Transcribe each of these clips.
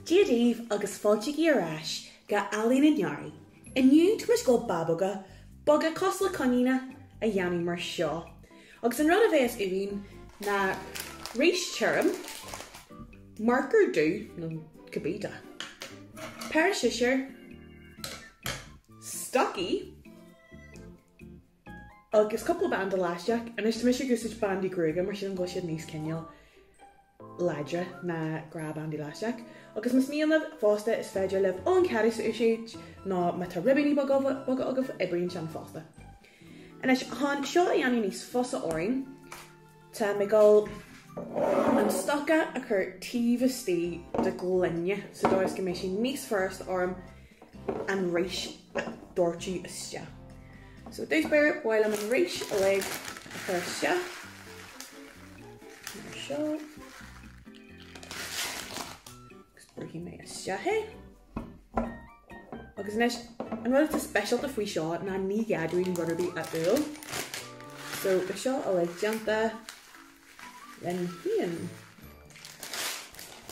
Dia daoibh agus fáiltigí ar ais go Ealaín an Earraigh. Inniu tá muid ag dul bábóga beaga cosúil le coiníní a dhéanamh mar seo. Agus an rud a bheas uainn ná rís tirim, marcóir dubh nó cibé dath, péire siosúr, stocaí, agus cúpla banda leaisteach. Anois tá mise ag úsáid bandaí gruaige mar sin go bhfuil siad níos cineál láidre ná gnáthbhandaí leaisteach. Agus más mian libh fosta is féidir libh olann cadás a úsáid nó má tá ribíní beaga agaibh oibríonn sin fosta. Anois chun seo a dhéanamh níos fusa orainn tá mé ag dul an stoca a chur taobh istigh de ghloine sa dóigh is go mbeidh sé níos furasta orm an rís a dhoirteadh isteach. So dtús báire, ba mhaith liom an rís uilig a chur isteach. Mar seo. Agus brúfaidh mé isteach é. Agus anois, an rud atá speisialta faoi seo ná ní gá dúinn rud ar bith a fhuáil. So beidh seo uilig déanta linn féin.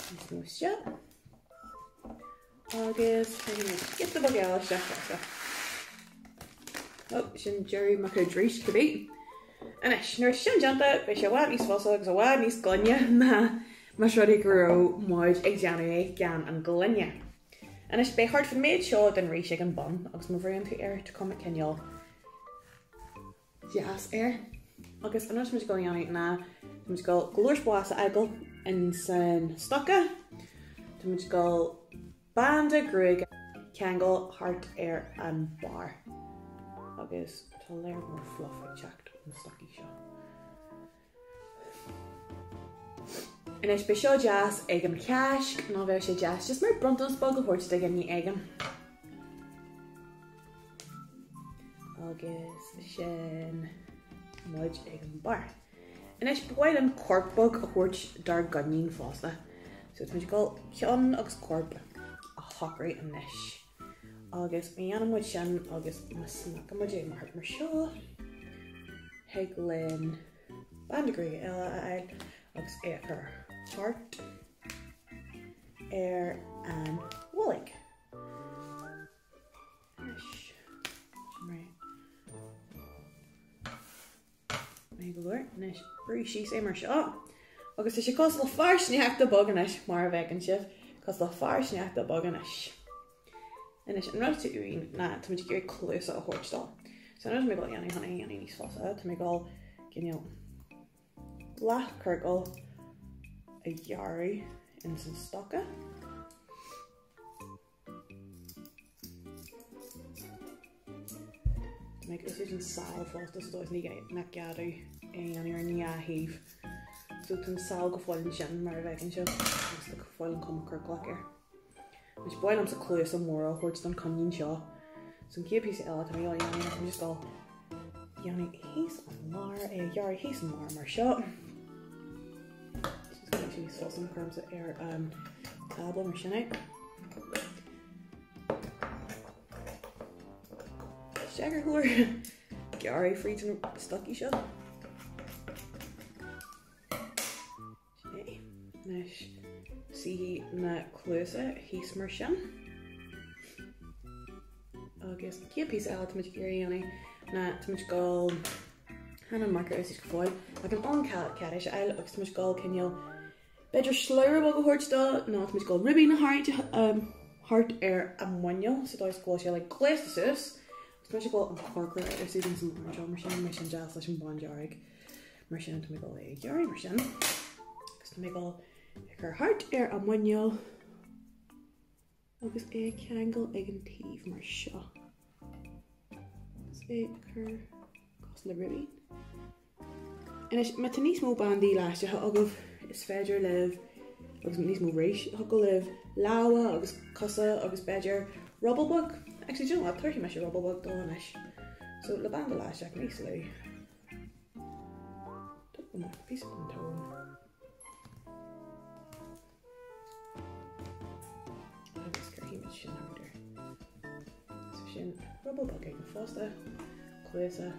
Níos mó isteach. Agus cuirfidh muid giota beag eile isteach fosta. Ó, sin deireadh mo chuid rís, cibé. Anois, nuair atá sin déanta, beidh sé i bhfad níos fusa agus i bhfad níos glaine ná más rud é go raibh muid ag déanamh é gan an gloine. Anois, beidh thart fán méid seo den rís ag an bun agus má bhrúnn tú air, tá cuma cineál deas air. Agus an rud atá muid ag dul a dhéanamh ná tá muid ag dul go leor spás a fhágáil in san stoca. Tá muid ag dul banda gruaige a cheangal thart ar an barr. Agus tá léar mór fluff ag teacht ó na stocaí seo. Anois beidh seo deas ag an Cháisc nó bheadh sé deas just mar bronntanas beag a thabhairt do dhuine éigin. Agus sin muid ag an barr. Anois ba mhaith linn corp beag a thabhairt dár gcoinín fosta. So tá muid ag dul ceann agus corp a shocrú anois. Agus má dhéanann muid sin agus má smeacann muid é mar seo, thig linn banda gruaige eile a fháil agus é a chur thart ar an bholg. Anois, sin réidh. Maith go leor. Anois, brú síos é mar seo. Agus tá sé cosúil le fear sneachta beag anois, mar a bhfeiceann sibh. Cosúil le fear sneachta beag anois. Anois, an rud atá uainn ná tá muid ag iarraidh cluasa a thabhairt dó. So an rud atá mé ag dul a dhéanamh chun é a dhéanamh níos fusa, tá mé ag dul cineál leathchiorcal a ghearradh ins an stoca. Tá mé ag úsáid an sál fosta sa dóigh is nach gá domh é a dhéanamh ar an dhá thaobh. So tá an sál go fóill ansin mar a bhfeiceann sibh agus tá go fóill an cuma ciorclach air. Anois ba mhaith liomsa cluasa móra a thabhairt don coinín seo. So an chéad píosa eile atá mé a dhéanamh ná just dul dhéanamh thíos an lár é a ghearradh thíos an lár mar seo. Just go sí sos an cuirimse ar an tábla mar sin é. Isteach ar thóir gearradh fríd na stocaí seo. Sin é. Anois suífidh na cluasa thíos mar sin. Agus an chéad píosa eile tá muid ag iarraidh a dhéanamh ná tá muid ag dul chan an marcóir a úsáid go fóill ach an olann cadás a fháil agus tá muid ag dul cineál b'fhéidir slabhra beag a thabhairt dó nó tá muid ag dul ribín a tharraingt thart ar a muineál sa dóigh is go bhfuil sé like gléasta suas. Agus tá muid ag dul an corcra a úsáid ins an lár anseo mar sin, mar sin deas leis an bándearg. Mar sin tá mé ag dul é a ghearradh mar sin. Agus tá mé ag dul a chur thart ar a muineál agus é a cheangal ag an taobh mar seo. Agus é a chur cosúil le ribín. Anois má tá níos mó bandaí leaisteacha agaibh is féidir libh agus níos mó rís thiocfadh libh lámha agus cosa agus b'fhéidir ruball beag. Actually, do you know what? Tabharfaidh mise ruball beag dó anois. So le banda leaisteach níos lú. Tóg amach píosa den tóin. Agus cuirfidh muid sin thart air. So sin ruball beag aige fosta, cluasa.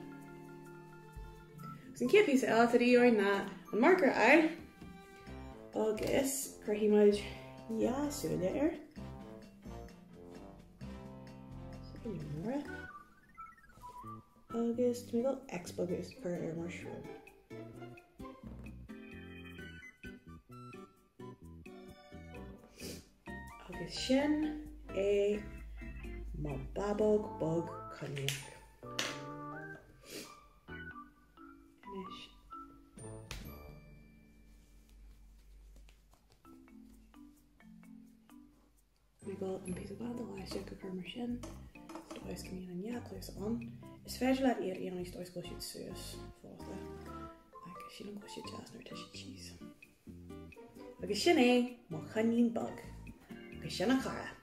Agus an chéad píosa eile atá de dhíth orainn ná an marcóir a fháil. Agus cuirfidh muid Dhá súile air. Súile móra. Agus tá mé ag dul X beag a chur air mar srón. Agus sin é mo bábóg bog coiníneach. Anois. Mé ag dul an píosa banda leaisteach a chur mar sin, sa dóigh is go mbíonn an dhá cluas ann. Is féidir leat iad a dhéanamh sa dóigh is go bhfuil siad suas fosta, ach sílim go bhfuil siad deas nuair atá siad síos. Agus sin é mo choinín bog. Agus sin a chara.